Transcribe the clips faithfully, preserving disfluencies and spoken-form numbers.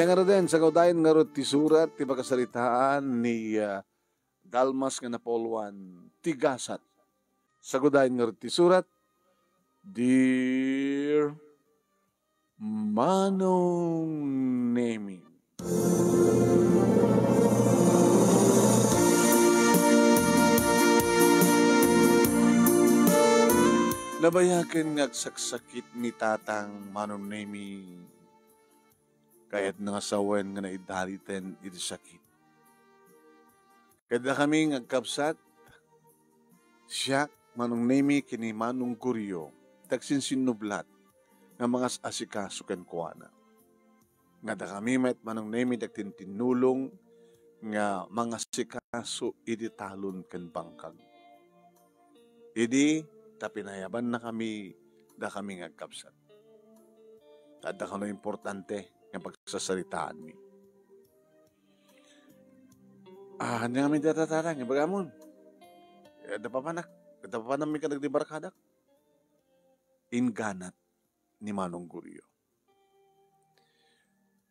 Ania ngaruden, sagudayen ngarud ti surat ti pakasaritaan ni, ah, Dalmas nga napauloan ti gasat. Sagudayen ngarud ti surat, Dear Manong Nemi. Nabayaken nga agsaksakit ni Tatang Manong Nemi. Kayatna nga sawen nga naidaliten iti sakit. Ket dakami nga agkabsat, siak, Manong Nemi, ken ni Manong Gurio, ti agsinsinnublat nga mangas-asikaso kenkuana. Nga dakami met, Manong Nemi, ti agtintinnulong nga mangasikaso iti talon ken bangkag. Idi ta pinayabannakami dakami nga agkabsat. Ta adda kano importante nga pagsasaritaanmi. Ah, ania ngamin dayta, Tatang, ibagamon. Eh, adda papanak. Adda papanammi kadagiti barkadak. Ingganat ni Manong Gurio.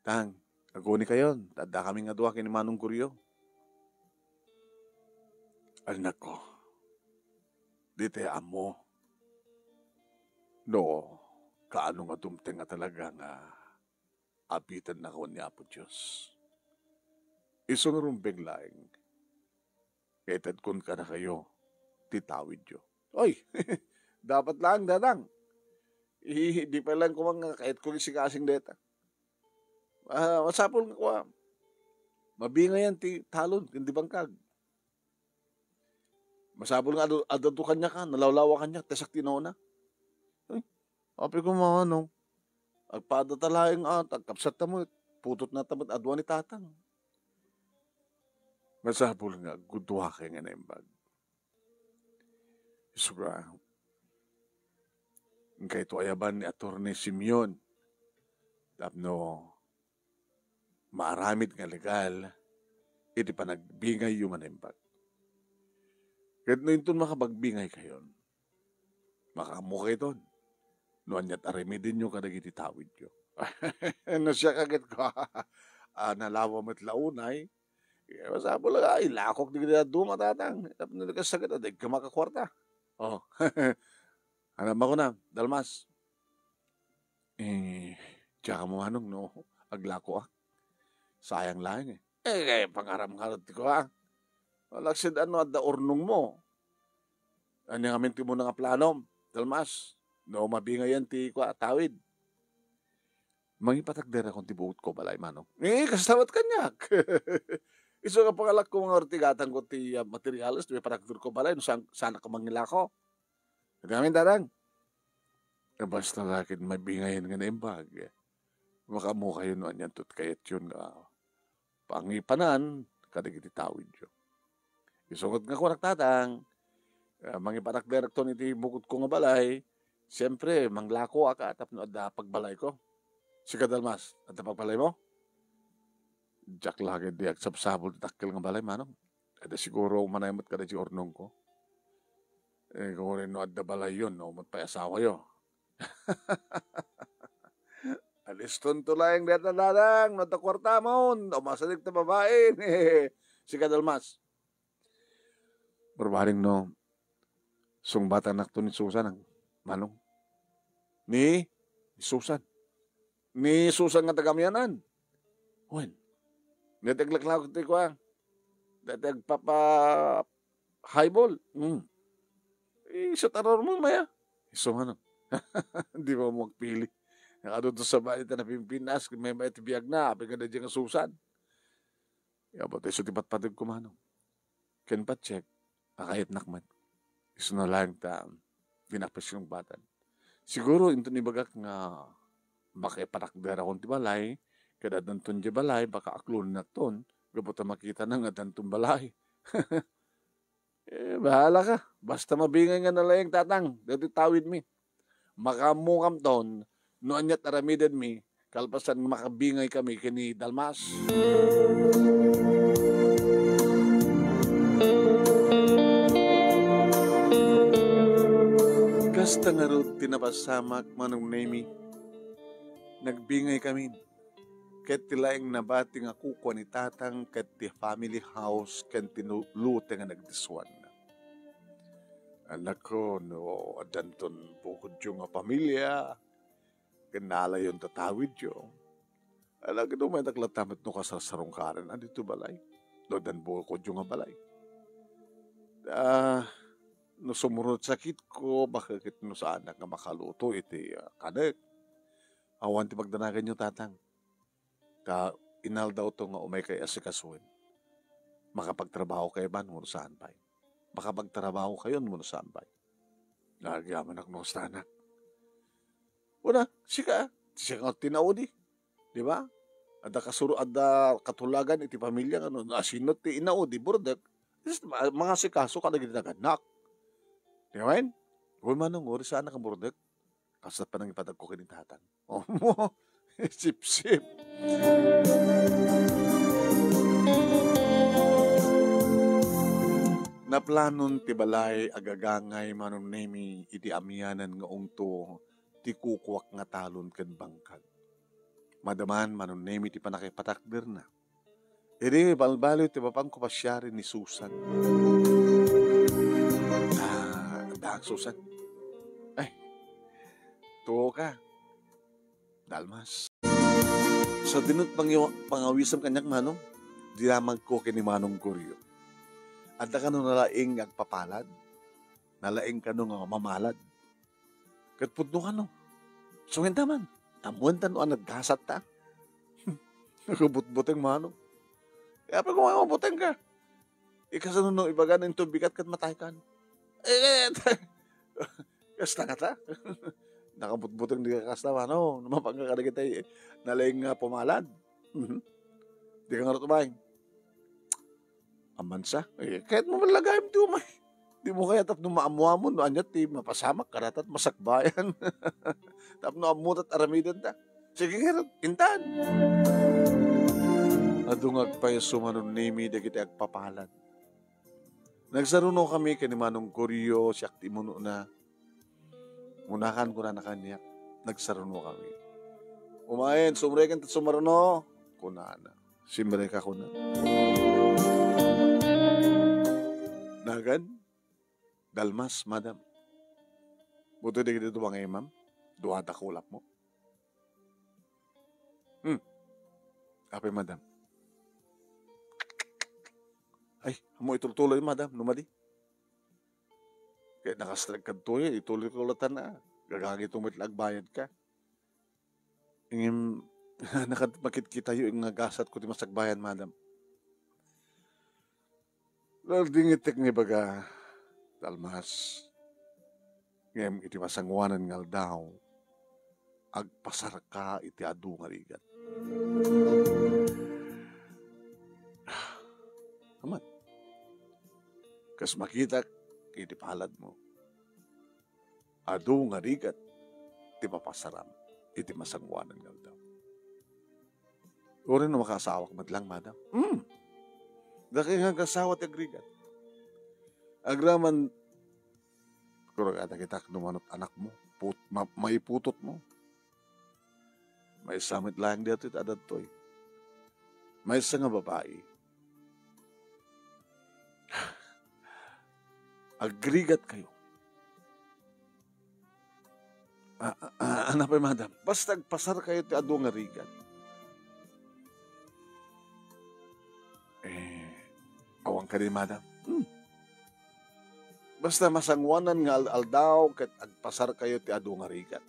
Tang, agunikayon, ta addakami nga dua ken ni Manong Gurio. Annakko, dita ammo no kaano nga dumteng nga talaga nga abitennakon ni Apo Dios. Isu nga rumbeng laeng, itedkon kadakayo ti tawidyo. Oy, dapat laeng, Tatang. I-, di pay laeng koma nga kayatko nga isikasing dayta. Ah, masapul nga kua, mabingayan ti talon ken ti bangkag. Masapul nga adu-, adu-adu kaniak, ah, nalawlawa kaniak, ta siak ti nauna. Ay, apay koma, no? Agpada ta laeng, ah, agkabsat ta met. Putotna ta met, adu ni Tatang. Masapul nga agduakay nga naimbag. Isu nga, inkayto ayaban ni Attorney Simeon tapno maaramid nga legal iti panagbingayyo nga naimbag. Ket no inton makapagbingaykayon, makaammo kayton no aniat aramidenyo kadagiti tawidyo. No siak ket kua, ah, nalawa met la unay, eh, masapul nga ilakok dagiti dadduma, Tatang. Tapno di kasagad, adda iggamak a kuarta. Oh. Ano, makuna, Dalmas? Eh, diak ammo, Manong, no aglakoak. Sayang laeng, eh. Eh, pangaram ngarud ti kua. Malaksid ano adda urnongmo. Ania ngamin ti umuna nga planom, Dalmas? No mabingayan ti kua, tawid. Mangipatakderakon ti bukotko a balay, Manong. Eh, kasta met kaniak. Isu nga pangalakko nga ortigatangko ti, ah, materials, ti ipatakderko a balay, no saan, saanak mangilako. Ket ngamin, Tatang? Eh, basta la ket mabingayan nga naimbag, eh. Makaammokayo no anianto ti kayatyon nga pangipanan kadagiti tawidyo. Isu ngarud nga kunak, Tatang, eh, mangipatakderakton iti bukotko nga balay, siempre, manglakoak a tapno adda pagbalayko. Sika, Dalmas, adda pagbalaymo? Diak la ketdi agsabsabol ti dakkel nga balay, Manong. Adda siguro umanay met kadagiti urnongko. Eh, kurin no adda balayyo, no met pay asawayo. Alistonto laeng dayta, Tatang, no adda kuartamon, umasideg ta babain. Sika, Dalmas. Barbaring no sungbatannakto ni Susan, Manong. Ni, ni Susan. Ni Susan nga taga Mianan. Wen. Dayta aglaklawag ti kua. Dayta agpapa-highball. Hmm. Isu ti arurumeng, maya. Isu, Manong. Di ba mo agpili? Nakadudo sa bahay ta napimpinas, may may ti biag na, apay nga da dyan nga Susan. Apo, isu ti patpategko, Manong. Ken patiek, akayatnak met. Isuna laeng ta dinak pay sinungbatan. Siguro, inton ibagak nga makaipatakderakon ti balay, ket addanton diay balay, baka aklonennakton, gapu ta makitana nga addanton balay. Eh, bahala ka. Basta mabingay nga nalaing, Tatang, daytoy tawidmi. Makaammokamton no aniat aramidenmi, kalpasan nga makabingay kami ken ni Dalmas. Kasta ngarud ti napasamak, Manong Nemi. Nagbingay kami. ket ti laeng nabati nga kukua ni tatang ket ti family house ken ti lu-, lote nga nagdiswan. Anakko, no addanton bukodyo nga pamilia, ken nalayon tatawidyo, alagid umaydak latta met no kasarsarungkaran a dito balay, no addan bukodyo nga balay. Ah, no sumurot sakitko, bakit no saanak nga makaluto iti, ah, kanek? Awan ti pagdanaganyo, tatang. Ta inaldawto nga umay kay asikasuen. Makapagtrabaho kayo ban, wenno saan pay? Makapagtrabaho kayon, wenno saan pay? Nagyamanak no kastanak. Una, sika, sika nga tinaudi. Di ba? Adda kasuro, adda katulagan iti pamilia nga no, asino ti inaudi, burdek. Is, ma-, mangasikaso kadagiti nagannak. Di ba, men? Uy, manong, uri saan ka burdek. Kasla pa nang ipadagko ken ni tatang. Oh, sipsip. Naplanon ti balay a gagangay Manong Nemi idi amianan nga ungto ti kukuak nga talon ken bangkag. Madaman Manong Nemi ti pannakaipatakderna. Idi balbaliw ti papanko pasiaren ni Susan. Ah, daak, Susan. Ay, tuo ka. Dalmas. Sa dinut pangiwa-, pangawisem kaniak, Manong, dinamagko ken ni Manong Goryo. Adda kano nalaing nga agpapalad? Nalaing kano nga mamalad? Ket pudno kano. Sungenta man. Ammoenta no ania ti gasat ta. Nakabutbuteng, Manong. Kaya pa kung mabuteng ka. Ikasano no ibagan into bigat ket matay kan? Eh, kasta kata? Nakabutbuteng di ka kasta, Manong. Numapang ka kadagiti nalaing nga pumalad. Mhm. Di ka ngarud umay. Amansa? Eh, kayat mo man lagayem ti umay. Di mo kaya tapno maammoamon no ania ti mapasamak kadata ti masakbayan. Tapno ammo ta ti aramidenta. Sige, ngarud, intan. Adu nga agpayso Manong Nemi dagiti agpapalad. Nagsarunokami ken ni Manong Goryo, siak ti imunona. Munakan, kunana kaniak. Nagsarunokami. Umayen, sumreken ti sumaruno, kunana. Simrek a kuna. Nagan, Dalmas, madam. Buti dagiti dua nga imam. Dua ta kulap mo. Hmm. Apay, madam? Ay, ammo itultuloy, madam, no madi. Kaya nakastrek kadtoy, itultuloy ko latan na. Gagagi tumit la agbayad ka. Ngem, nakat-, makitkitayo nga gasat ko ti masakbayan, madam. Nagdingitek nga ibaga, Dalmas. Ngem iti masangoanan nga aldaw, agpasarka iti adu nga rigat. Aman, kas makitak iti palad mo, adu nga rigat ti mapasaram iti masangoanan nga aldaw. Uray no makaasawak met lang, madam. Hmm. Dakkel nga agasawa ti agrigat. Agraman, kuro ka, dakitak no manot anak mo, put-, ma-, maiputot mo. Maysa met laeng daytoy ti adadtoy. Maysa nga babai. Agrigat kayo. Ah, ah, ah, ano pa, madam? Basta agpasar kayo ti adu nga rigat. Eh, awan ka din, madam. Hmm. Basta masangoanan nga al-, aldaw ket agpasar kayo ti adu nga rigat.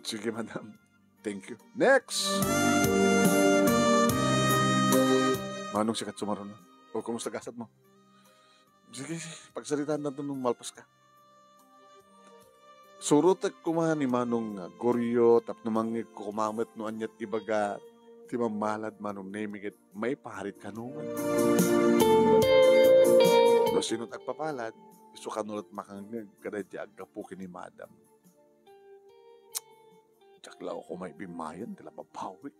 Sige, madam. Thank you. Next! Manong sikat sumaruno. O, kumusta gasat mo? Sige, sige. Pagsaritaan nato nung malpas ka. Surotek koma ni Manong nga Goryo tapno mangngeg koma met no ania ti ibaga ti mammalad Manong Nemi ket maiparit kano. No sino't agpapalad, isu kano lat makangngeg kada diay aggapu ken ni Madam. Diak la koma ibimmayen ti la babawi.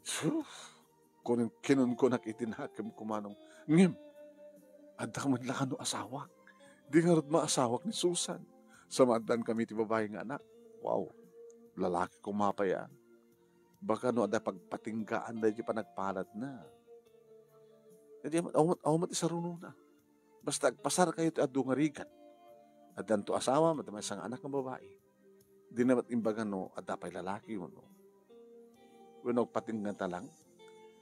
Sus! Kunen-, kinunkunak iti nakemko, Manong. Ngem, adda ka met la kano asawak. Di ngarud maasawak ni Susan. Sa maaddan kami ti babai nga anak. Wow. Lalaki koma pay, ah. Baka no adda pagpatinggaan daydi panagpaladna. Daydi awan, awan met isarunona. Basta agpasar kayo ti adu nga rigat. Addanto asawa, adda maysa nga anak nga babai. Di na met imbaga no adda pay lalaki wenno, wenno agpatingga ta lang.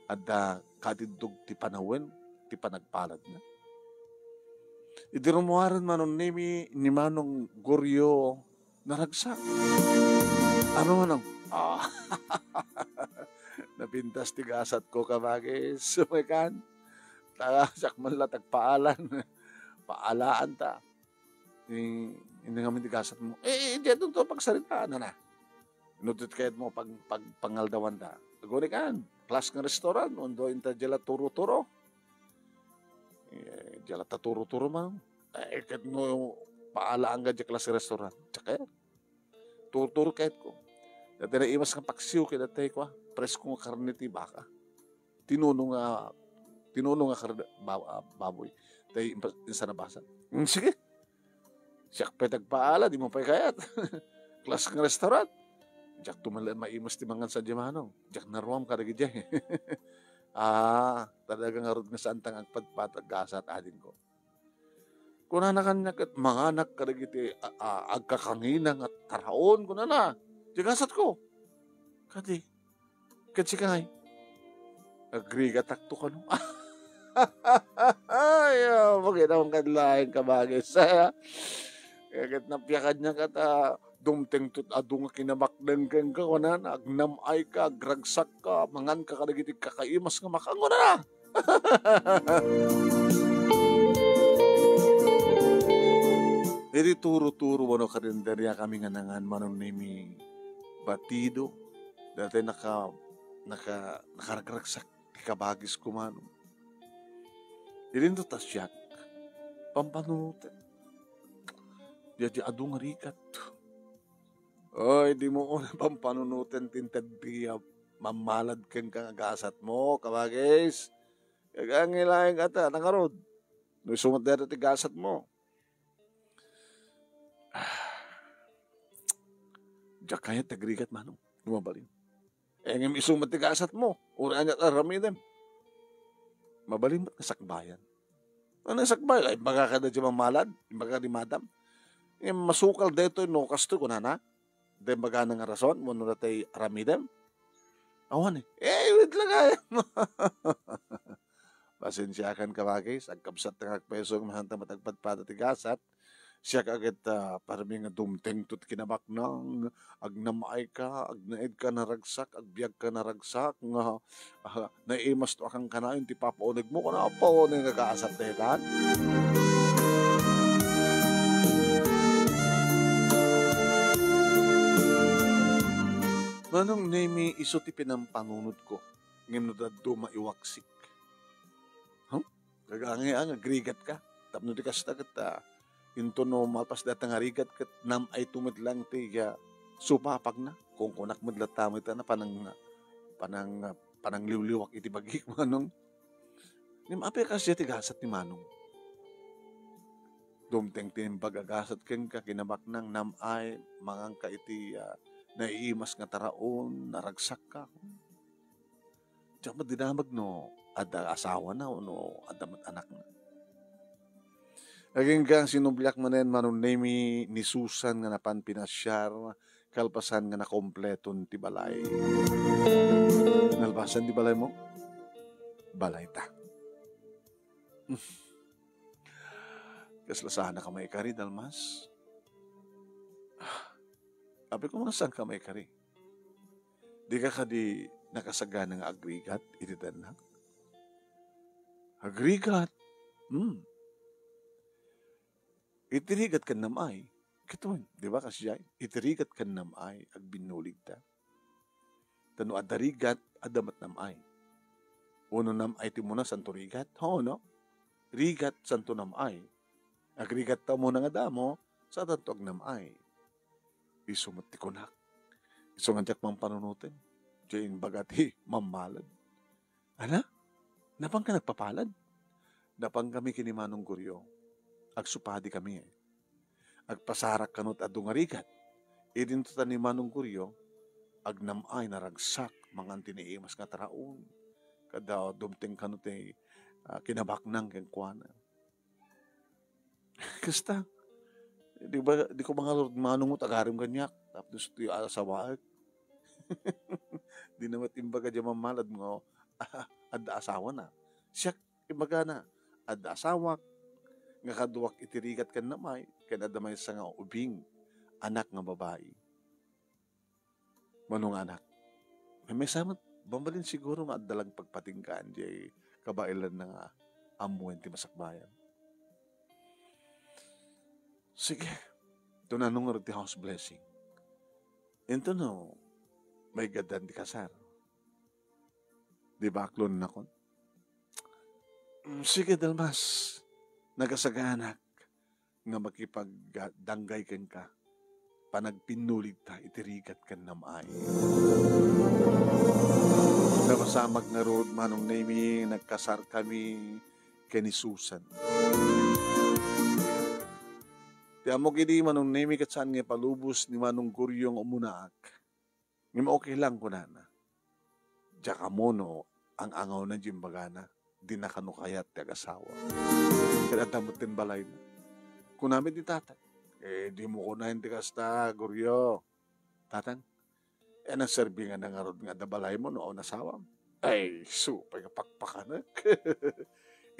Adda katiddog ti panawen, ti panagpaladna. Idi rummuaren Manong Nemi, ni Manong Goryo, naragsak. Ano, Manong? Ah. Napintas ti gasatko, kabagis. Sumekan. Ta, siak man la ti agpaalan. Paalaan ta. Ni, indi ngamin ti gasatmo. Eh, eh, diay adtoy pagsaritaan, ana. Inudot kayatmo pag, pag, pangaldawan ta. Aguni kan, class nga restaurant, undo inta diay la turo-turo. Eh, diay la ta turo-turo man. Eh, ket no, paalaan nga diay class nga restaurant. Tsaka, turo-turo kayatko. Dayta naimas nga paksiw ket dayta kua, presko nga karne ti baka. Tinuno nga, tinuno nga karne, ba-, ah, baboy. Tay impa-, insan a basa. Mm, sige. Siak pay ti agpaalan, dimo pay kayat. Class nga restaurant. Diakto man la maimas ti mangan sadiay, Manong. Diak naruam kadagiti. Ah, talaga ngarud nga saan ta nga agpadpad ti gasat, adingko. Kunana kaniak ket manganak kadagiti, a, a, agkakangina nga taraon, kunana. Ti gasatko. Kadi, ket sika ngay, agrigatakto kano. Ay, ah, makinawang kad laeng kabagis. Kaya ket napiakan niya ket, ah, dumtengto ti adu nga kinabaknang kenka, kunana, agnam-ayka, agragsakka, manganka kadagiti kakaimas nga makan, kunana. Iti turo-turo wenno karinderya kami nga nangan, Manong Nemi, batido. Dayta naka-, naka-, nakaragragsak ti kabagisko, Manong. Idinto ta siak, pampanunoten. Daydi adu nga rigat. Oy, dimo unay pampanunoten ti inted ti, ah, mammalad kenka nga gasatmo, kabagis. Kagangay laeng ata, nangarud. No isu met dayta ti gasatmo. Ah, diak kayat ti agrigat, Manong, no mabalin. Eh, ngem isu met ti gasatmo, uray aniat aramidem. Mabalin met nga sakbayan. Ano nga sakbay? Ay, imbagak kadi mammalad, imbagak kadi madam. Ngem masukal daytoy no kastoy, kunana. Dayta imbagana nga rason, wenno dayta aramidem. Awan eh. Eh, wait lang ay. Pasensiakan, kabagis, agkabsat nga agpaiso, masanta met agpadpada ti gasat. Siak ket, ah, parmi nga dumtengto ti kinabaknang, agnam-ayka, agnaedka naragsak, agbiagka naragsak, nga, ah, naimasto a kankanayon ti papaunegmo, kuna pauneg nga kaasat daytan. Manong Nemi, isu ti pinampanunotko, ngem no dadduma iwaksik. Huh? Kagangay a nga agrigat ka. Tapno di kasta ket, ah, inton no malpas dayta nga rigat ket nam-ayto met lang ti, ah, supapagna. Kunkunak met latta met a panang-, panang-, panangliwliwak iti bagik, Manong. Ngem apay a kasdiay ti gasat ni Manong? Dumteng ti imbag a gasat kenka, kinabaknang, nam-ay, manganka iti, ah, naiimas nga taraon, naragsakka. Diak met dinamag no adda asawana wenno adda met anakna. Agingga, sinubliak manen, Manong Nemi, ni Susan nga napan pinasiar kalpasan nga nakompleton ti balay. Nalpasan ti balaymo? Balayta. Kasla saan ka maikari, Dalmas? Apay, koma saan ka maikari? Dika kadi nakasagana nga agrigat iti tennak? Agrigat? Hmm. Iti rigat ken nam-ay. Ket wen, di ba, kasdiay? Iti rigat ken nam-ay, agbinnuligta. Ta no adda rigat, adda met nam-ay. Wenno nam-ay ti umuna, santo rigat? Haan, no? Rigat, santo nam-ay. Agrigatta umuna nga damo, saantanto agnam-ay. Isu met ti kunak. Isu nga diak mampanunoten. Diay imbaga ti mammalad. Ana? Napanka nagpapalad? Napankami ken ni Manong Goryo. Agsupadi kami. Agpasarak kano ti adu nga rigat. Idinto ta ni Manong Goryo, agnam-ay, naragsak, mangan ti naimas nga taraon. Kada dumteng kano ti, ah, kinabaknang kenkuana. Kasta, di ba, di ko mangarud manong agaram kaniak, tapno ti asawaek. Di na met imbaga diay mammalad nga, adda asawana. Siak, imbagana, adda asawak, nga kaduak iti rigat ken namay, ken adda maysa nga ubing, anak nga babai. Mano nga anak, maymaysa met, mabalin siguro nga adda lang pagpatinggaan diay kabaelanna nga ammoen ti masakbayan. Sige, ito na ngarud ti house blessing. Ito no, may gadan ti kasar. Di ba aklon nakon? Mm, sige, Dalmas. Nagasagaanak nga makipagdanggay kenka. Panagpinnuligta iti rigat ken nam-ay. Napasamak ngarud, Manong Nemi, nagkasar kami ken ni Susan. Ti ammok idi, Manong Nemi, ket saan nga ipalubos ni Manong Goryo nga umunaak. Ngem okay lang, kunana. Diak ammo no ang-angawna diay imbagana, di na kano kayat ti agasawa. Ket adda met ti balayna. Kuna met ni Tatang, "Eh, dimo kunaen ti kasta, Goryo." Tatang, eh, naserbi nga nangarud nga adda balaymo no awan asawam. Ay, isu pay nga pakpakanek.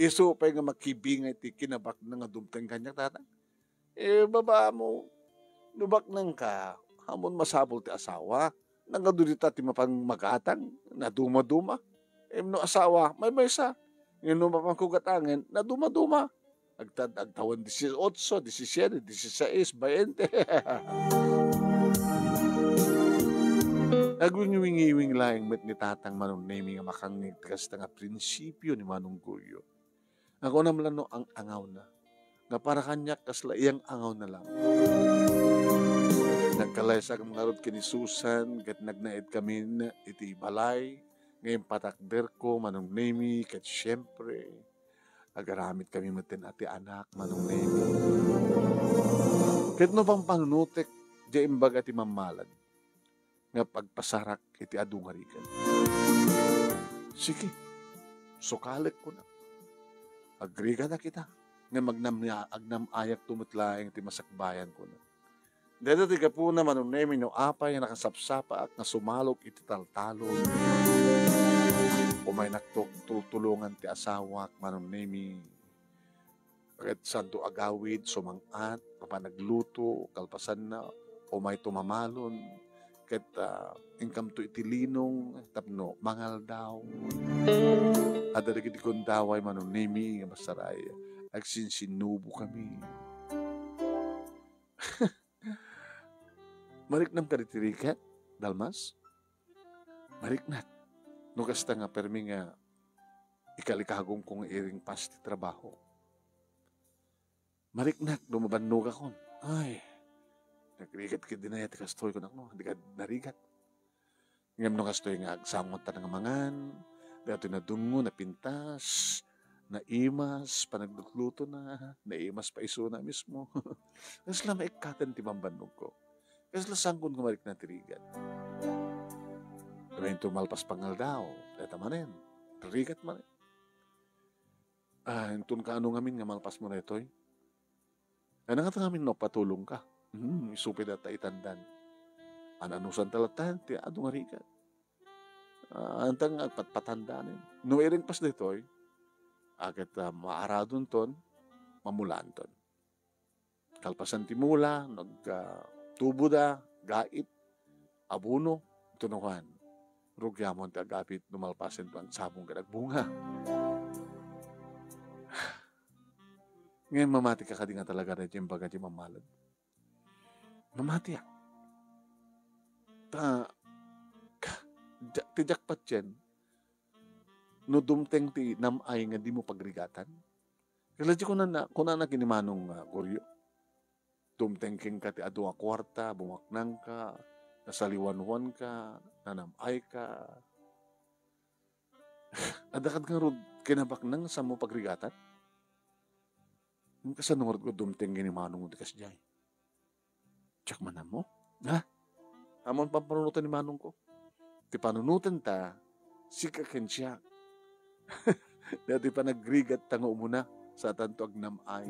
Isu pay nga makibingay ti kinabaknang nga dumteng kaniak, Tatang. Eh, babaam, no baknangka, ammom masapul ti asawa. Nagadu dita ti mapan magatang, nadumaduma. Em, no asawa, maymaysa. Ngem no mapan kugatangen, nadumaduma. Agtad-, agtawen dieciocho, diecisiete, dieciséis, baente. Agwingiwingiwing laeng met ni Tatang Manong Nemi nga makangngeg ti kasta nga prinsipio ni Manong Goryo. Akunam la no ang-angawna. Nga para kaniak, kasla iyang-angawna lang. Nagkalaysaak ngarud ken ni Susan, ket nagnaed kamin iti balay nga impatakderko, Manong Nemi, ket siempre, agaramid kami metten a ti anak, Manong Nemi. Ket no pampanunotek, diay imbaga ti mammalad nga pagpasarak iti adu nga rigat. Sige, sukalek, kuna. Agrigada kita, ngem agnam-, agnam-ayakto met laeng ti masakbayan, kuna. Dayta ti gapuna, Manong Nemi, no apay nga nakasapsapaak nga sumalok iti taltalon. Umaynakto tultulongan ti asawak, Manong Nemi. Ket santo agawid, sumang-at, mapan agluto, kalpasanna, umayto mamalon, ket, ah, inkamto iti linong tapno mangaldaw. Adda dagiti gundaway, Manong Nemi, nga masaray, agsinsinubo kami. Mariknam kadi ti rigat, Dalmas? Mariknak. No kasta nga permi nga ikalikagumko nga iring pas ti trabaho. Mariknak no mabannogakon. Ay, nagrigat ketdi aya ti kastoy, kunak, no? Di kad narigat. Ngem no kastoy nga agsamot ta nga mangan, daytoy nadungngo, napintas, naimas, panaglutlutona, naimas pa isuna mismo. Kasla maikkaten ti bambannogko. Kasla sangkon nga marikna ti rigat. Ngem inton malpas pangaldaw, dayta manen, rigat manen. Ah, inton kaano ngamin nga malpasmo daytoy? Ania ngata ngamin no agpatulongka? Hmm, isu pay dayta itandan. An-anusanta latta ti adu nga rigat. Ah, anta nga agpatpatandanen. No iring pas daytoy, a ket, ah, maaradonton, mamulaanton. Kalpasan ti mula, nag-, ah, tuboda, gait, abono, ito no kuan, rugiamon ti agapit no malpasen ti agsabong ket agbunga. Ngem mamatika kadi nga talaga daytoy imbaga ti mammalad? Mamatiak. Ta, ka, ja-, ti diak patien, no dumteng ti nam-ay nga dimo pagrigatan? Kasla ti kunana, kunana ken ni Manong, ah, Goryo. Dumteng kenka ti adu nga kuarta, bumaknangka, nasaliwanwanka, nanam-ayka. Adda kad ngarud kinabaknang nga saanmo pagrigatan? Ngem kasano ngarud nga dumteng ken ni Manong ti kasdiay? Diak man ammo. Ha? Ammon pampanunotan ni Manongko. ti panunotenta, sika ken siak. Daytoy panagrigat ta nga umuna, saantanto agnam-ay.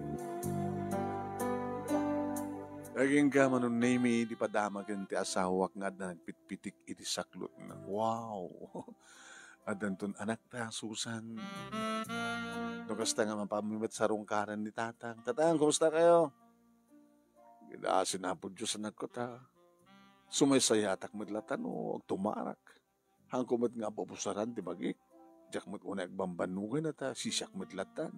Agingga, Manong Nemy, idi padamagen ti asawak nga adda nagpitpitik iti saklotna. Wow! Addanton anakta, Susan. No kasta nga, mapammi met sarungkaran ni Tatang. "Tatang, kumusta kayo?" "Ida, sinapudiyo, anakko, ta sumaysayatak met latta no agtumarak. Haanko met nga apupusaran ti bagik. Diak met unay agbambannogan ta sisiak met lattan.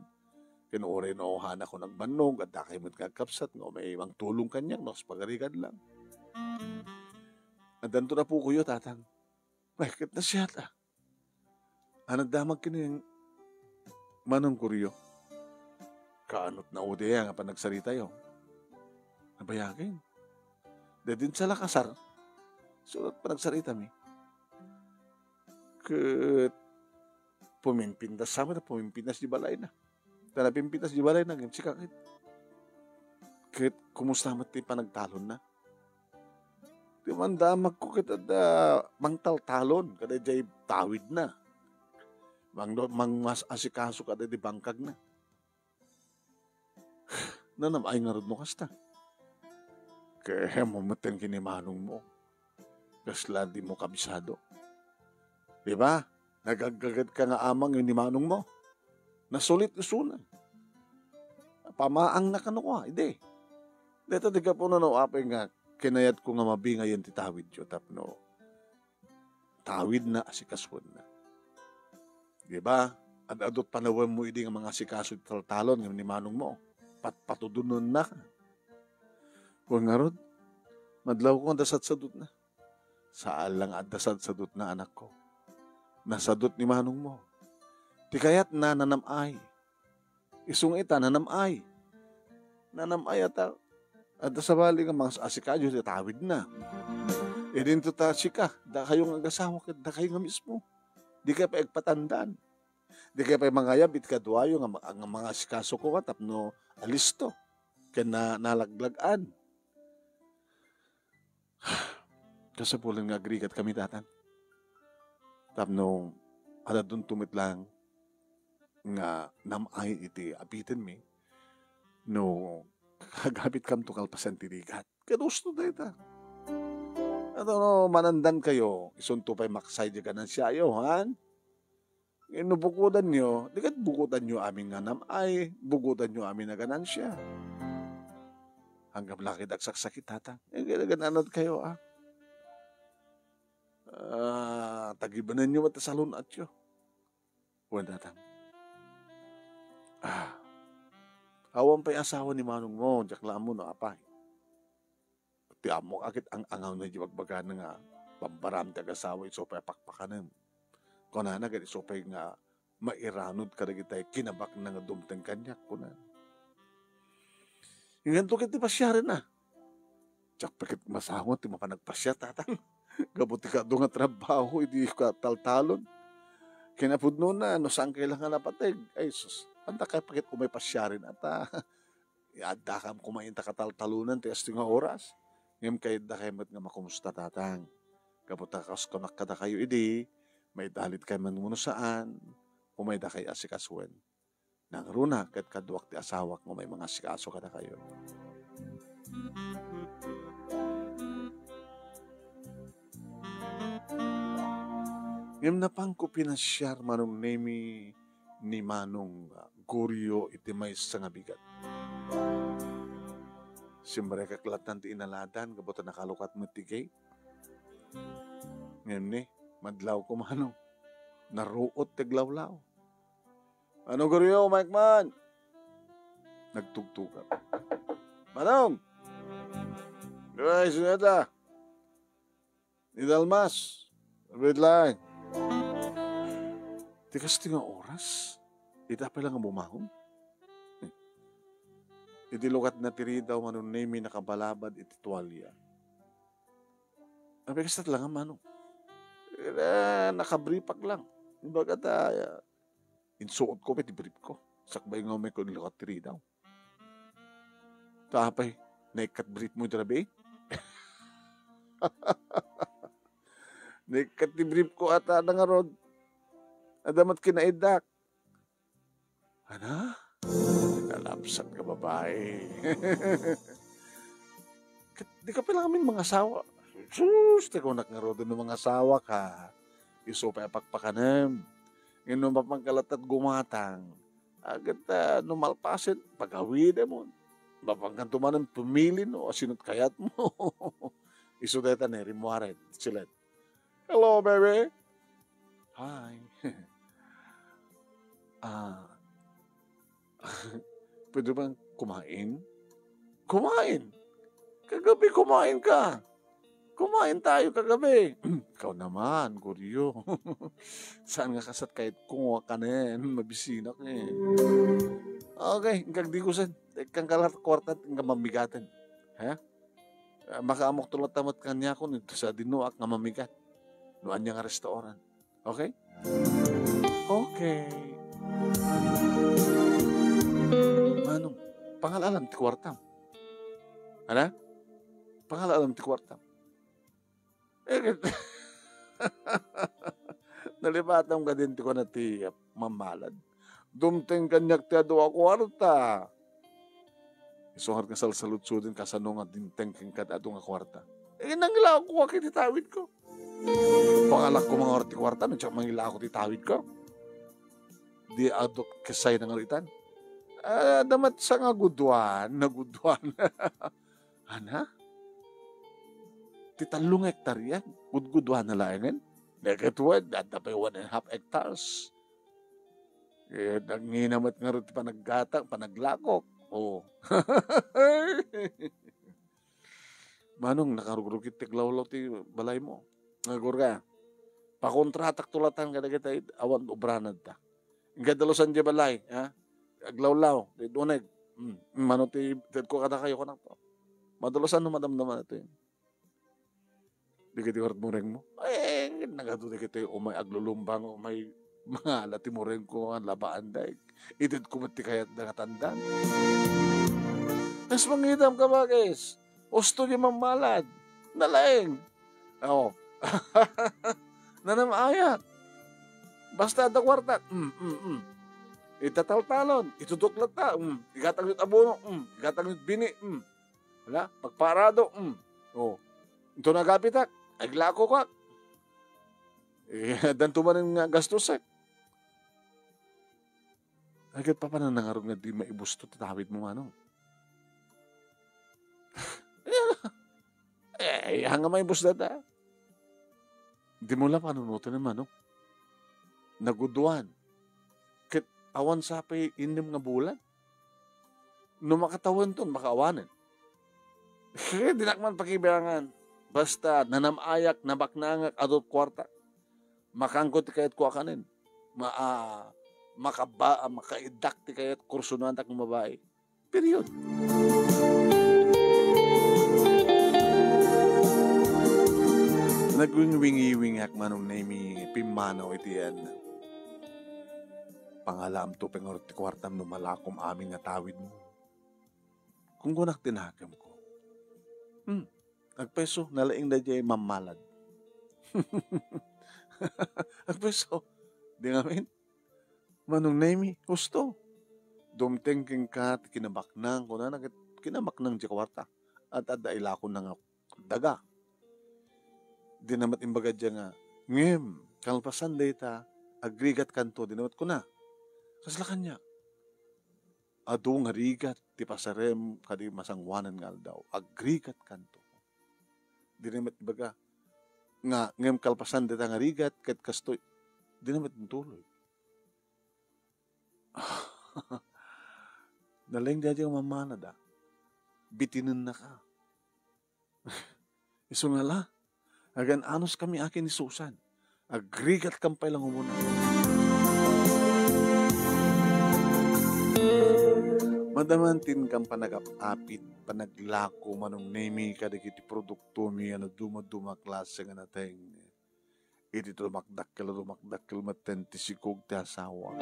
Ken uray no haanakon agbannog, adda kay met nga agkapsat nga umay mangtulong kaniak no kas pagarigan lang." "Addanton apokoyo, Tatang." "Ay, ket nasayaat a. Ania ti damag ken ni Manong Goryo?" "Kaanot na udi aya nga panagsaritayo?" "Nabayagen. Daytoy sa La Casar, isu panagsarita mi. Ket pumimpintas sa amin a pumimpintas di balayna. Ta napimpintas di balayna, ngem sika ket, ket kumusta met ti panagtalonna?" "Ti mandamagko ket adda mangtaltalon kada idiay tawidna. Mang-, mangmas-asikaso kada di bangkagna." "Nanam-ay ngarud no kasta. Kayatmo metten ken ni manongmo. Kasla dimo kabisado. Di ba? Nagaggaget ka nga amang ni manongmo. Nasulit isuna. Pamaangna kano kua, idi. Dayta ti gapuna no apay nga kinayatko nga mabingayen ti tawidyo tapno tawidna, asikasuenna. Di ba? Ad-adut panawenmo idi nga mangasikaso iti taltalon ngem ni manongmo, patpatudonennaka." "Wen ngarud, madlawko nga adda sadsadutna." "Saan la nga adda sadsadutna, anakko. Nasadut ni manongmo. Ti kayatna, nanam-ay. Isu nga ita, nanam-ay. Nanam-ay a ta, adda sabali nga mangas-asikaso ti tawidna. Idinto ta sika, dakayo nga agasawa ket dakayo nga mismo. Dikay pay agpatandaan. Dikay pay mangayab iti kaduayo nga ma-, nga mangasikaso koma tapno alisto ken na-, nalaglag-an." Kasapulan nga agrigat kami, Tatang. Tapno adadunto met lang nga nam-ay iti apitenmi no agabitkamto kalpasan ti rigat. Kadusto dayta. Ato no manandankayo, isunto pay maksay di ganansiayo, han? Ngem no bukodanyo, di ket bukodanyo amin nga nam-ay, bukodanyo amin a ganansia. Anggam la ket agsaksakit, Tatang. Eh, kaya gananat kayo, ah. Ah, tagibanenyo met ti salun-atyo. Wen, Tatang. Ah. Awan pay asawa ni manongmo, diak la ammo no apay. Ti ammok a ket ang-angawna di bagbagana nga bambaram ti agasawa isu pay a pakpakanem. Kunana ket isu pay nga mairanod kadagitay kinabakna nga dumteng kaniak, kunana. Inganto ket ti pasiarna. Diak pay ket masango ti mapan agpasiar, Tatang. Gapu ti kaadu nga trabaho idi kataltalon. Kinapudnona, no saan kay la nga napateg, ay sus, anda kay pay ket umay pasiaren, ata. Addakam koma ita kataltalonan ti asto nga oras. Ngem kayatdakay met nga makumusta, Tatang. Gapu ta kas kunak kadakayo idi, maitalit kay man wenno saan, umay dakay asikasuen. Nangruna ket kaduak ti asawak nga umay mangasikaso kadakayo. Ngem napanko pinasiar, Manong Nemy, ni Manong, ah, Goryo iti maysa nga bigat. Simrekak lattan ti inaladan gapu ta nakalukat met ti gate. Ngem ni, madlawko, Manong. Naruot ti aglawlaw. "Manong Goryo, umayk man!" Nagtugtugak. "Manong! Ay, sineta! Ni Dalmas, red line." Ti kastoy nga oras, ita pay la nga bumangon. Iti lukatna ti ridaw, Manong Nemy, nakabalabad iti tualya. Apay, kasta la nga, Manong? Eh, nakabripak lang. Ibaga ta, ah, insuotko pay ti briefko. Sakbay nga umayko iti lukat ti ridaw. Ta apay, naikkat briefmo iti rabii? Ni ket ti brief ko ata na ngarud. Adda met kinaiddak. Ana? Nalapsat nga babae. Ket di ka pay la ngamin mangasawa. Sus, ti kunak ngarud no mangasawa ka. Isu pay a pakpakanem. Ngem no mapan ka latta gumatang, agat, ah, no malpasen, pagawidemon. Mapan kanto manen pumili no asino ti kayatmo. Isu dayta ni rimmuaren, silet. "Hello, baby." "Hi." "Ah, pwede bang kumain?" "Kumain? Kagabi kumain ka. Kumain tayo kagabi." "Ikaw naman, Goryo." "Saan nga kasat kayat ko nga kanen? Mabisinak eh." "Okay, ingkag digusen. Tekkan ka latta kwarta, ingka mamigaten. Ha? Ah, makaamok to latta met kaniakon, ito sa dinuak nga mamigat. No ania nga restaurant. Okay?" "Okay." "Manong, pangal-alam ti kuartam." "Ana? Pangal-alam ti kuartam?" Eh, nalipatam kadin ti kuna ti mammalad. "Dumteng kaniak ti adu a kuarta." Isu ngarud nga salsaludsodem kasano nga dimteng kenka ti adu nga kuarta. Eh, nangilako ket iti tawidko. Pangalak ko mangarud ti kuarta, no, diak mangilako ti tawidko. Di adu ket say nangarutan. Ah, adda met sa nga guduan, naguduan. Ana? Ti tallo nga hektarya, gudguduan na laengen. Dagiti wen, adda pay one and a half hectares. Eh, nangina met ngarud ti panaggatang, panaglakok. Oo. Manong, nakarugrugit ti aglawlaw ti balaymo. Agurga, pakontratak to latta kadagiti awan obrana ta. Ingka dalusan diay balay, ha? Aglawlaw, ti duneg. Hmm, mano ti itedko kadakayo, kunak to. Madalusan no madamdama ti. Dagiti urot murengmo. Eh, nagadu dagiti umay aglulumbang, umay mangala ti murengko, labaanda. Itedko met ti kayatda nga tandan. Kas mangitam ka, bakes. Husto diay mammalad. Nalaeng. Oo. Nanam-ayak. Basta adda kuarta. Mm, mm, mm. Itataltalon. Itutuklatta. Mm. Igatang yut abono. Mm. Igatang yut bini. Mm. Wala. Pagparado. Mm. Oh. Ito nagapitak. Aglakokak. Eh, addan to manen nga gastos, eh. Ay, ket papanan na ngarud nga di maibusto ti tawidmo, manong? Eh, aya nga maibus dayta. Dimo la panunoten, manong. Naguduan. Ket awan sa pay innem nga bulan. No makatawenton, makaawanen. Eh, dinak man pakibiangan. Basta, nanam-ayak, nabaknangak, adu ti kuarta. Makaanko ti kayatko a kanen. Ma-, ah, makaba-, makaiddak ti kayat kursunoantak nga babai. Period. Nagwingwingiwingak, Manong Nemi, pimmanaw iti yan. Pangalaamto pay ngarud ti kuartam no malakom amin nga tawidmo. Kunkunak ti nakemko. Hmm. Agpeso, nalaing daydiay mammalad. Agpeso, di ngamin. Manong Nemi, husto. Dumteng kenka ti kinabaknang, kunana ket kinabaknang diay kuarta. At adda ilakonna nga daga. Di na met imbaga diay nga, ngem, kalpasan dayta, agrigatkanto, di na met kuna. Kasla kaniak. Adu nga rigat ti pasarem kadi masangoanan nga aldaw. Agrigatkanto. Di na met ibaga nga, ngem kalpasan dayta nga rigat, ket kastoy, di na met intuloy. Nalaing daydiay nga mammalad, a. Bitinennaka. Isu nga la, agan-anos kami akin ni Susan. Agrigat kam pay lang umuna. Madaman ti inkam panagap-apit, panaglako, Manong Nemi, kadagiti produktomi a naduma-duma a klase nga nateng. Iti dumakdakkel, dumakdakkel metten ti sikog ti asawa.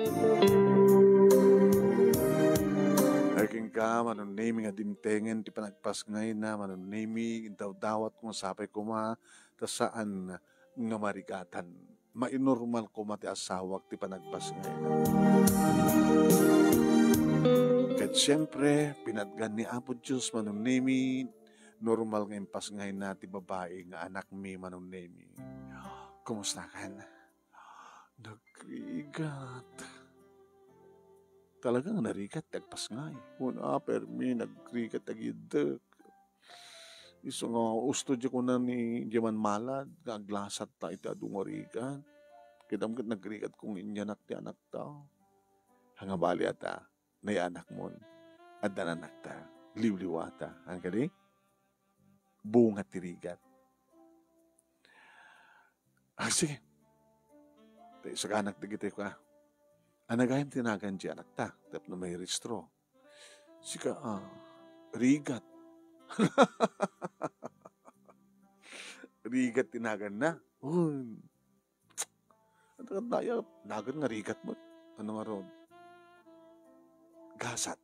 Ay, kenka, Manong Nemi, nga dimtengen ti panagpasngayna, Manong Nemi, indawdawatko nga sapay koma, ta saan nga marigatan. Mainormal koma ti asawak ti panagpasngayna. Ket siempre, pinatgan ni Apo Dios, Manong Nemi, normal nga impasngayna ti babai nga anakmi, Manong Nemi. Kumustakan? Nagrigat. Talaga nga narigat ti agpasngay. Kuna, permi, nagrigat agiddek. Isu nga usto di kuna ni di manmalad nga aglasat ta iti adu nga rigat. Kidam ket nagrigat kong inyanak ti anakta. Nga bali ata, nay anakmon. Addan anakta. Liwliwata. Ang kadi? Bunga ti rigat. Ah, sige. Tay saganak dagiti ka. Anagayam ti nagan di anakta. Tapno may restro. Sika, ah, rigat. Rigat ti naganna. Un. Ano ka daya? Nagan nga rigat mo. Ano nga ron? Gasat.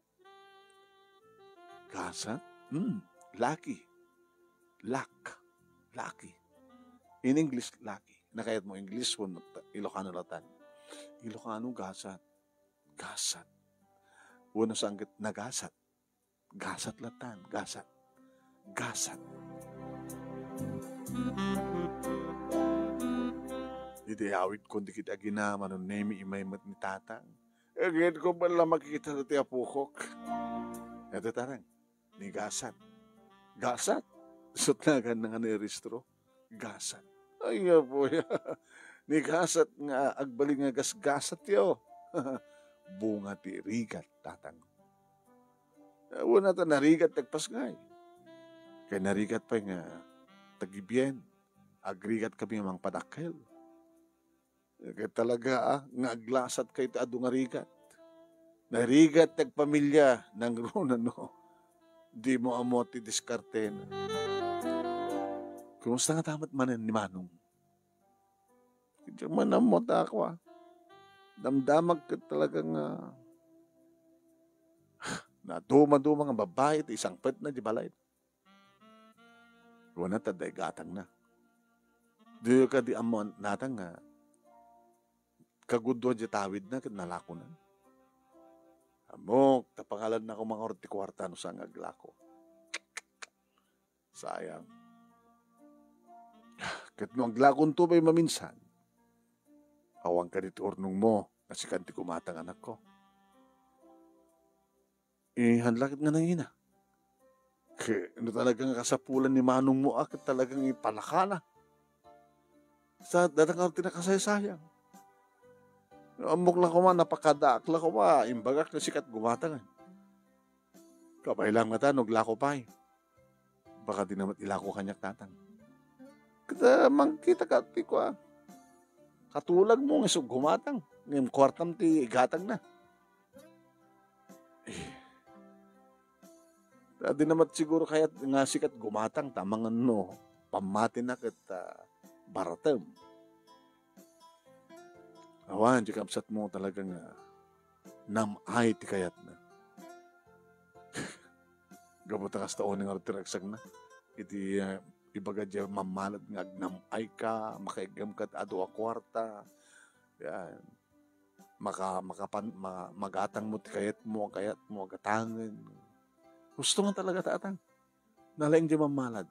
Gasat? Hmm. Lucky. Luck. Lucky. In English, lucky. Nakayat mo English, wen Ilocano latan. Ilocano, gasat. Gasat. Wen no saan ket nagasat. Gasat latan, gasat. Gasat. Idi awid ko, di kita agina, Manong Nemi, imay met ni tatang. Agid ko bala makikita ti apokok. Ito tarang, ni gasat. Gasat? Sut nagan na nga ni restro. Gasat. Ay, nga po, ni gasat nga agbalin nga gasgasat yo. Bunga ti rigat, tatang. Awan ata narigat ti agpasngay. Kay narigat pay nga tagibien. Agrigat kami nga mangpadakkel. Ket talaga, ah, nga aglasat kay ti adu nga rigat. Narigat ti agpamilia, nangruna no. Di mo ammo ti diskartena. Kumusta nga tamat manen ni Manong? Diak man ammo ta ako, ah. Damdamak ket talaga nga naduma-duma nga babai ti isangpetna di balay. Wen, ta adda igatangna. Diyo kadi ammo natang nga kagudua di tawidna ket nalakona. Ammok, ta pangalanna koma ngarud ti kuarta no saan nga aglako. Sayang. Ket no aglakonto pay maminsan, awan kadi ti urnongmo nga sikan ti gumatang, anakko. Eh, han la ket nga nangina. Ke, no talagang kasapulan ni manongmo a, ket talagang ipalakana. Sa dadang ti nakasaysayang. Ammok la koma, napakadaak la koma, imbagak nga sikat gumatang. Kabay lang ngata no aglako pay. Baka di na met ilako kaniak, tatang. Ket, ah, mangkita ka ti kua. Katulagmo nga isu gumatang. Ngem kuartam ti igatangna. Eh. Ta di na met siguro kayat nga sikat gumatang, ta amangan no pammatina ket, ah, baratem. Awan, di kabsatmo talaga nga nam-ay ti kayatna. Gapu ta kasta unay ngarud ti ragsakna. Iti, ah, ibaga diay mammalad nga agnam-ay ka, makaiggem ka ti adu a kuarta. Yan. Maka-, makapan-, ma-, magatangmo ti kayatmo, kayatmo agatangen. Husto nga talaga, tatang. Nalaing diay mammalad.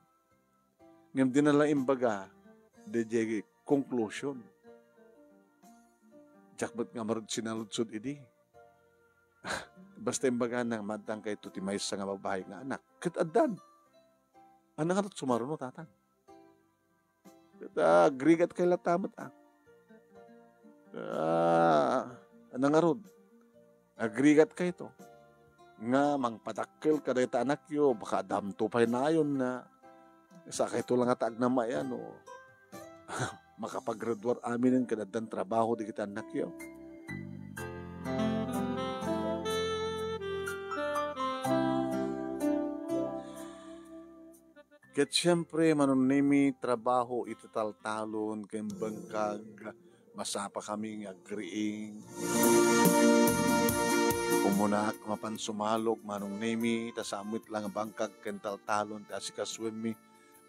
Ngem di na la imbaga, daydiay conclusion. Diak met nga marud sinaludsod idi. Basta imbagana nga maaddang kayto ti maysa nga babai nga anak. Ket addan. Ania ngarud sumaruno, tatang? Ket, ah, agrigat kay latta met, ah. Ah, ania ngarud? Agrigat kayto nga mangpadakkel kadayta anakyo, baka addanto pay nayonna. Sa kayto la ngata agnam-ay, ano. Makapaggraduar aminen ket addan trabaho dagiti annakyo. Ket siempre, Manong Nemi, trabaho iti taltalon ken bangkag, masapakami nga agriing. Umunaak mapan sumalog, Manong Nemi, ta saan met la nga bangkag ken taltalon ti asikasuenmi.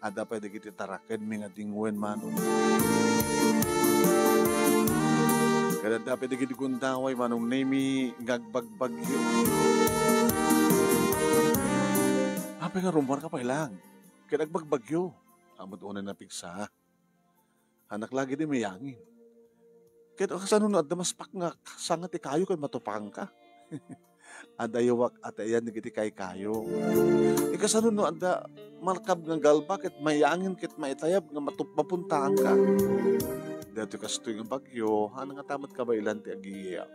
Adda pay dagiti tarakenmi nga dingwen, Manong. Ket adda pay dagiti gundaway, Manong Nemi, nga agbagbagyo. Apay nga rummuarka pay laeng ket agbagbagyo? Ammot unay napigsa. Anak lagi di mayangin. Ket kasano no adda maspak nga sanga ti kayo ket matupangka? Adda yuwak a tayan dagiti kaykayo. Ikasano no adda malkab nga galba ket mayangin ket maitayab nga matup-, mapuntaanka? Daytoy kastoy nga bagyo, haan nga ta met kabaelan ti agiya.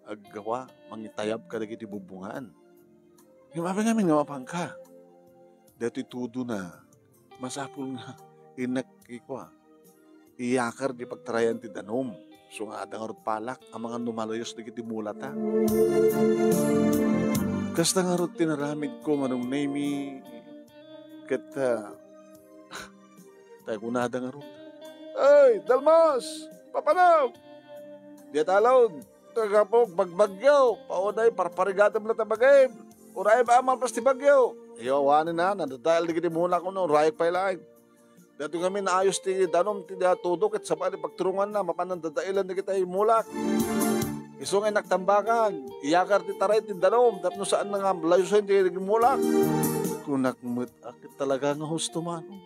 Aggawa, mangitayab kadagiti bubungan. Ngem apay ngamin nga mapangka? Daytoy tudona, masapul nga innak kua, iyakar di pagtarayan ti danum. So nga adda ngarud palak, amangan no malayos dagiti mulata. Kasta ngarud ti naramidko, Manong Nemi, ket, ah, tay kunada ngarud, "Ay, Dalmas! Papanam! Diay talon! Tagapok, bagbagyo! Paunay, parparigatem la ta bagim! Uray, baka malpas ti bagyo!" Iyo, awanen a, nadadael dagiti mulak, no, urayek pay laeng. Daytoy ngamin naayos ti danum ti dia tudo ket sabali pagturonganna, mapanan dadaelan dagiti mulak. Isu nga innak tambagan, iyakar ti taray ti danum, tapno saan nga layosen ti mulak. Kunak met a ket talaga nga husto, Manong.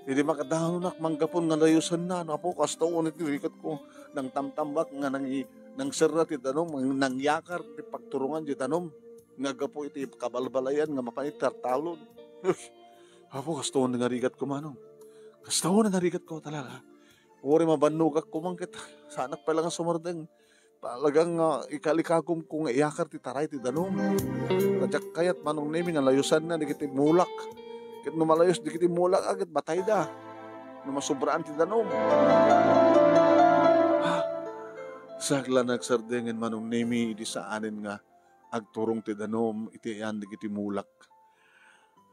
Idi makadanonak, manggapon nga layosenna, no, Apo, kasta unay ti riketko. Nangtamtambak nga nangi-, nangserra ti danum, nang-, nangyakar ti pagturongan ti danum. Nga gapu iti kabalbalayan nga mapan iti tartalon. Apo, kasta unay nga riketko, Manong. Kasta unay nga riketko talaga. Uray mabannogak koma ket saanak pay la nga sumardeng. Talaga nga ikalikagumko nga iyakar ti taray ti danum. Diak kayat, Manong Nemi, nga layosanna dagiti mulak. Ket no malayos dagiti mulak, a, ket batayda. No masubraan ti danum. Ah, siak la nagsardengen, Manong Nemi, idi saanen nga agturong ti danum iti ayan dagiti mulak.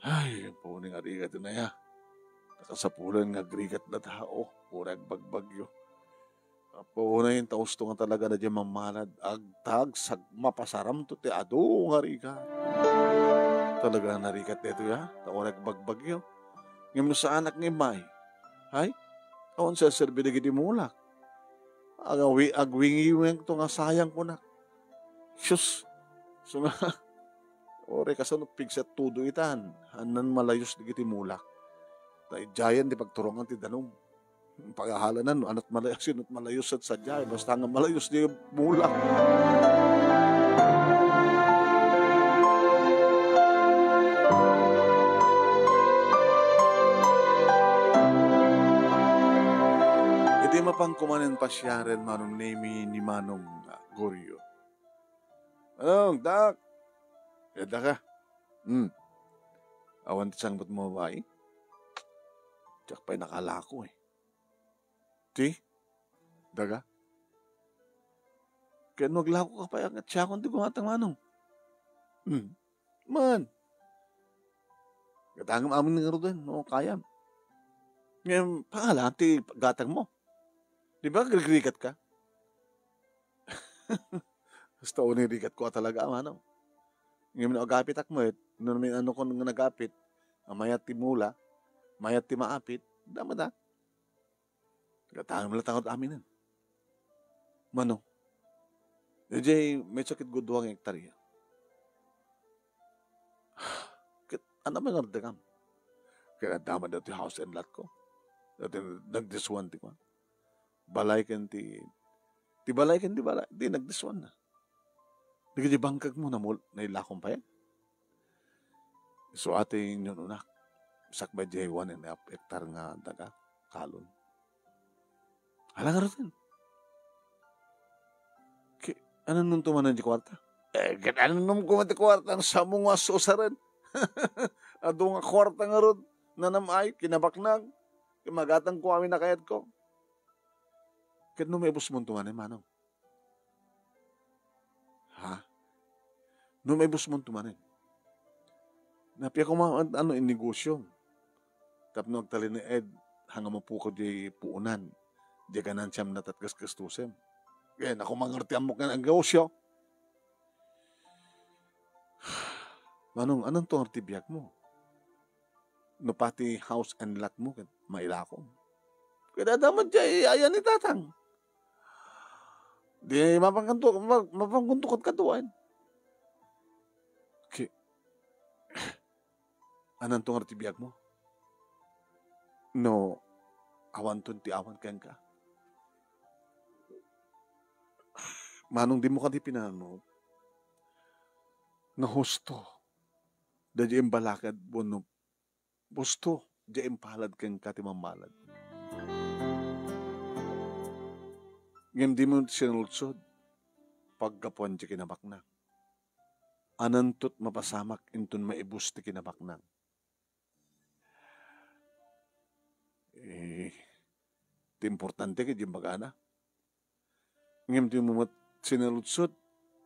Ay, apo, ni nga rigat, inaya. Nakasapulan nga agrigat dayta, o, uray agbagbagyo. Apo, unay, inta husto nga talaga na diay mammalad. Agtagsag, mapasaramto ti adu nga rigat. Talaga narigat daytoy, a? Ta uray agbagbagyo. Ngem no saanak nga immay, hay? Awan serserbi dagiti mulak. Agawi-, agwingiwingto nga sayang kunak. Sus! So nga, uray kasano pigsa tudo itan, haannan malayos dagiti mulak. Ta idiayen ti pagturongan ti danum. Pagahalanan, no, anat malayos, anat malayos sadiay, basta nga malayos ti mulak. Idi mapanko manen pasiaren, Manong Nemi, ni Manong Goryo. Manong, dak! Yadda ka? Hmm. Awan ti sangpet mo, babai? Diak pay nakalako, e. Ti? Daga? Ken no aglako ka pay, a, siakon ti gumatang, Manong. Hmm. Man. Gatangem amin ngaruden, no kayam. Ngem, pangalan ti gatang mo. Di ba, agrigrigat ka? Basta unay rigat ko a talaga, Manong. Ngem no agapitak met, no min-, ano kon nga nagapit, a mayat ti mula, mayat ti maapit, dama da. Gatangem la ta ngarud aminen. Manong, idiay may sakit gudua nga hektarya. Ket, ano may ngarud dakam? Ket adda man daytoy house and lot ko. Daytoy nagdisuan ti kuan. Balay ken ti, ti balay ken ti balay, di nagdisuan na. Dagiti bangkag mo, namul-, nailakom pay? Isu a ti inyununak. Sakbay diay one and a half hectare nga daga, kalon. Ala ngaruden. Ki-, anannom to manen ti kuarta? Eh, ket anannom koma ti kuarta, no samo nga susaren. Adu nga kuarta ngarud, nanam-ay, kinabaknang. Ket magatangko amin a kayatko. Ket no maibusmon to manen, Manong? Ha? No maibusmon to manen? Napia koma, an-, ano, innegosyo. Tapno agtalinaed, hanga mapukaw diay puonan, diay ganansiam na tat gasgastusem. Ken, ako mangartiammok nga negosyo. Manong, ananto ngarud ti biagmo? no pati house and lot mo, ket mailakom. Ket adda met diay ayan ni tatang. Di mapangkanto-, ma-, mapangkunto kadkaduaen. Ki-, ananto ngarud ti biagmo? No, awanton ti awan kenka. Manong, dimo kadi pinanunot nga husto daydiay imbalakad wenno husto diay impalad kenka ti mammalad. Ngem dimo sinulsod paggapuan ti kinabaknang. Ananto ti mapasamak inton maibus ti kinabaknang? Eh, ti importante ket imbagana. Ngem dimo met sinaludsod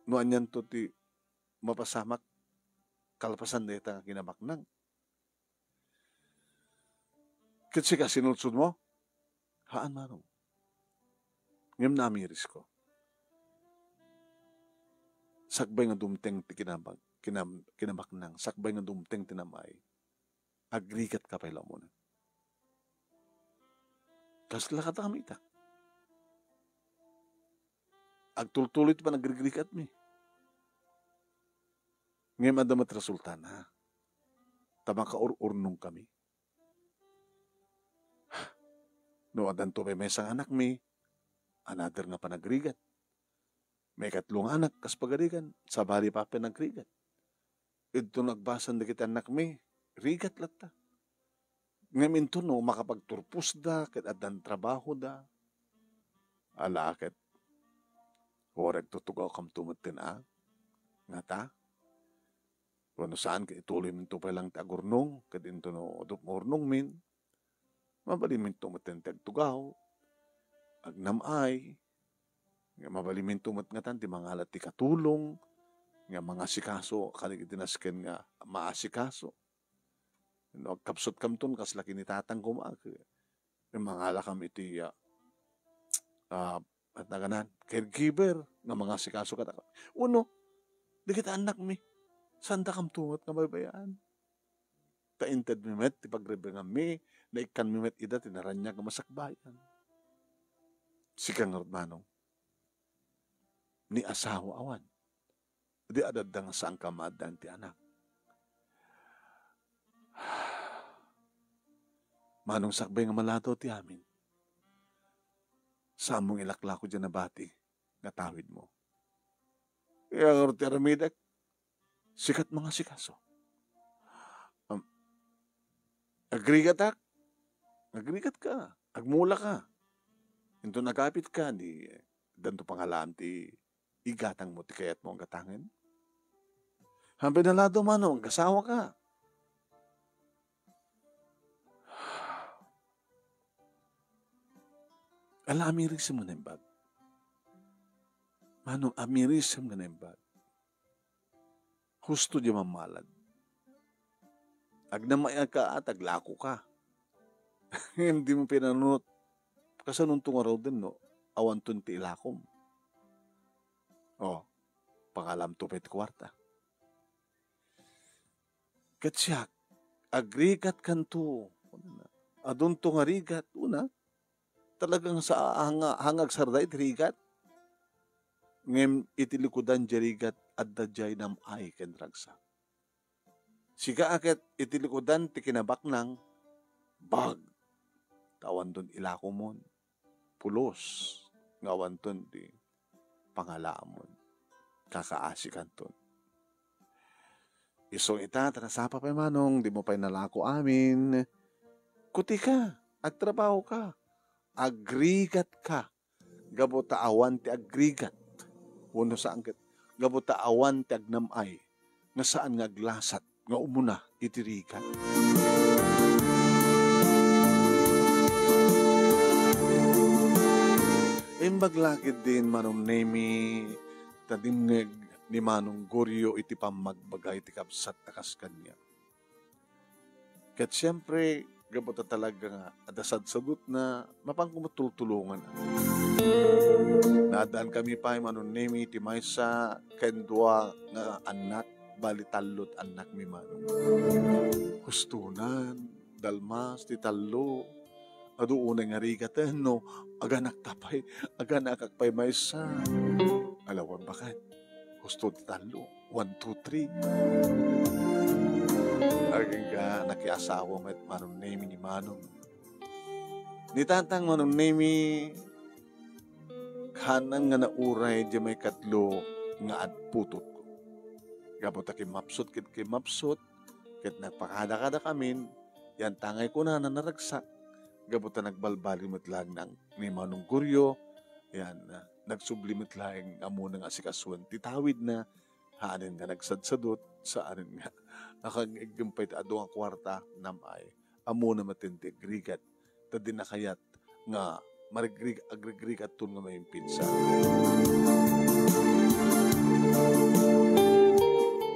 no anianto ti mapasamak kalpasan dayta nga kinabaknang. Ket sika, sinulsodmo? Haan, manong. Ngem naamirisko. Sakbay nga dumteng ti kinabak-, kinam-, kinabaknang, sakbay nga dumteng ti nam-ay, agrigatka pay la umuna. Kasla kata kami ita? Agtultuloy ti panagrigrigatmi. Ngem adda met resultana. Ta makaur-urnongkami. No addanto pay maysa nga anakmi, another nga panagrigat. Maikatlo nga anak, kas pagarigan, sabali pay a panagrigat. Idto nagbasan dagiti annakmi, rigat latta. Ngem inton no makapagturposda ket addan trabahoda, ala ket, uray agtutugawkamto metten a, ngata? Wenno saan ket ituloyminto pay lang ti agurnong, ket inton no adu-, maurnongmin, mabalinminto metten ti agtugaw, agnam-ay, nga mabalinminto met ngatan ti mangala ti katulong, nga mangasikaso kadagiti nasken nga maasikaso. No agkapsutkamton kasla ken ni tatang koma, ket mangalakam iti, ah, ah, ket naganan, caregiver nga mangasikaso kadakayo. Wenno, dagiti annakmi, saandakamto met nga baybay-an. Ta intedmi met ti pagrebenganmi, naikkanmi met ida ti naraniag nga masakbayan. Sika ngarud, manong, ni asawa awan. Di adda nga saanka maaddaan ti anak. Manong, sakbay nga maladaw ti amin, saanmo nga ilaklako diay nabati nga tawidmo. Kaya ngarud ti aramidek, sika ti mangasikaso. Am, agrigatak, agrigatka, agmulaka. Inton agapitka, di, addanto pangalaam ti igatangmo ti kayatmo a gatangen. Haanpay naladaw, manong, agasawaka. Ala, amirisem nga naimbag. Manong, amirisem nga naimbag. Husto diay mammalad. Agnam-ayka, aglakoka. Ngem dimo pinanunot, kasanonto ngaruden no awanton ti ilakom? O, pangalamto pay ti kuarta. Ket siak, agrigatkanto. Adunto nga rigat, una, talagang sa hanga-, hanga agsarda iti rigat. Ngem iti likudan diay rigat, adda diay nam-ay ken ragsak. Sika a ket iti likudan ti kinabaknang, bag, ta awanton ilakomon, pulos, nga awanton ti pangalaamon. Kakaasikanton. Isu ita, ta nasapa pay, manong, dimo pay nalako amin. Kutika, agtrabahoka, agrigatka, gapu ta awan ti agrigat, wenno saan ket, gapu ta awan ti agnam-ay nga saan nga aglasat nga umuna iti rigat. Imbag la ketdin, Manong Nemi, ta dimngeg ni Manong Gorio iti pammagbaga iti kabsatta kas kaniak. Ket siempre, gapu ta talaga nga adda sadsadutna, mapanko met tultulongan. Naaddankami pay, Manong Nemi, ti maysa ken dua nga annak, bali tallo ti annakmi, Manong. Hustonan, dalmas ti tallo. Adu unay nga rigaten no aganakta pay, aganakak pay maysa. Alawan baket. Husto ti tallo. One, two, three. Agingga nakiasawa met Manong Nemi ni Manong. Ni Tatang Manong Nemi, kanan nga nauray di may katlo nga agputotko. Gapu ta kimmapsut ket kimmapsut, ket nagpakada kadakamin, yan tangay kunana naragsak, gapu ta nagbalbaliw met laeng ni Manong Goryo, yan, ah, nagsubli met laeng ammona nga asikasuen ti tawidna, saanen nga nagsadsadot, saanen nga nakag-iggem pay ti adu nga kuarta, nam-ay. Ammona met ti agrigat, ta di na kayat nga marigrig-, agrigrigatton nga maimpinsan.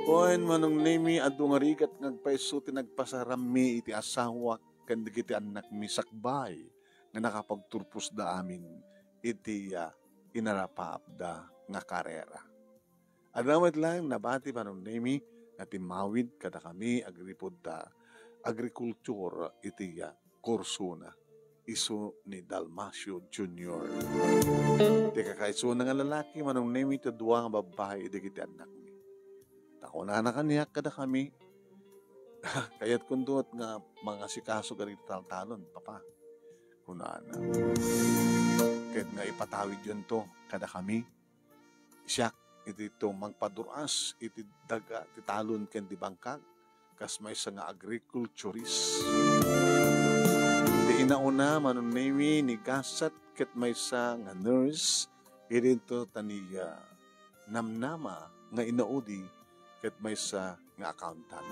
Wen, Manong Nemi, adu nga rigat nga agpayso ti nagpasarammi iti asawak ken dagiti annakmi sakbay nga nakapagturposda amin iti, ah, inarapaapda nga karera. Adda met laeng nabati Manong Nemi nga timmawid kadakami agripud ta agrikultur iti, ah, kursona, isu ni Dalmacio Junior. Ti kakaisuna nga lalaki, Manong Nemi, ti dua nga babbai dagiti annakmi. Ta kunana kaniak kadakami, "Kayatkonto met nga mangasikaso kadagiti taltalon, Papa," kunana. Ket nga ipatawidyonto kadakami, siak iti to mangpadur-as iti daga ti talon ken ti bangkag, kas maysa nga agriculturist. Ti inauna, Manong Nemi, ni gasat ket maysa nga nurse, idinto ta ni, ah, namnama nga inaudi ket maysa nga accountant.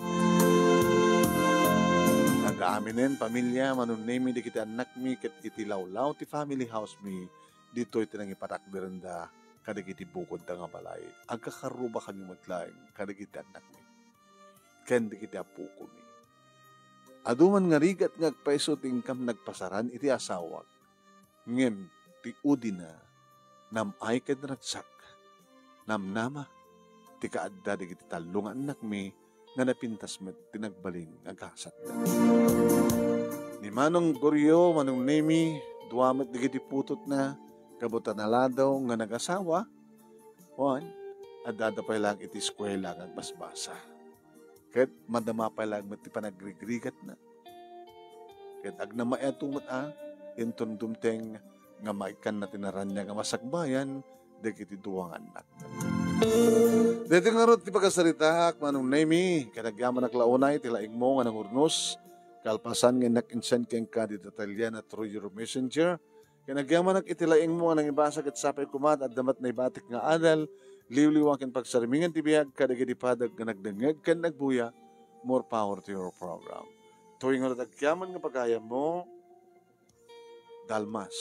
Adda aminen pamilia, Manong Nemi, dagiti annakmi ket iti lawlaw ti family house mi, ditoy ti nangipatakderenda kadagiti bukodda nga balay. Agkakarrubakami met laeng kadagiti annakmi ken dagiti appokomi. Adu man nga rigat nga agpayso ti inkam nagpasaran iti asawak, ngem ti udina, nam-ay ken ragsak, namnama ti kaadda dagiti tallo nga annakmi nga napintas met ti nagbalin nga gasatda. Ni Manong Goryo, Manong Nemi, dua met dagiti putotna, gapu ta naladaw nga nagasawa, wen, addada pay laeng iti eskuela nga agbasbasa. Ket madama pay laeng met ti panagrigrigatna. Ket agnamaeto met a, inton dumteng nga maikkanna ti naraniag a masakbayan dagiti dua nga annak. Daytoy ngarud ti pakasaritaak, Manong Nemi, ket agyamanak la unay ti laingmo nga nangurnos, kalpasan nga innak insend kenka dita talian a through your messenger, ken agyamanak iti laingmo nga nangibasa ket sapay koma ta adda met naibatik nga adal, liwliwa ken pagsarmingan ti biag kadagiti padak nga nagdengngeg ken nagbuya. More power to your program. Toy ngarud agyaman nga pagayammo, Dalmas.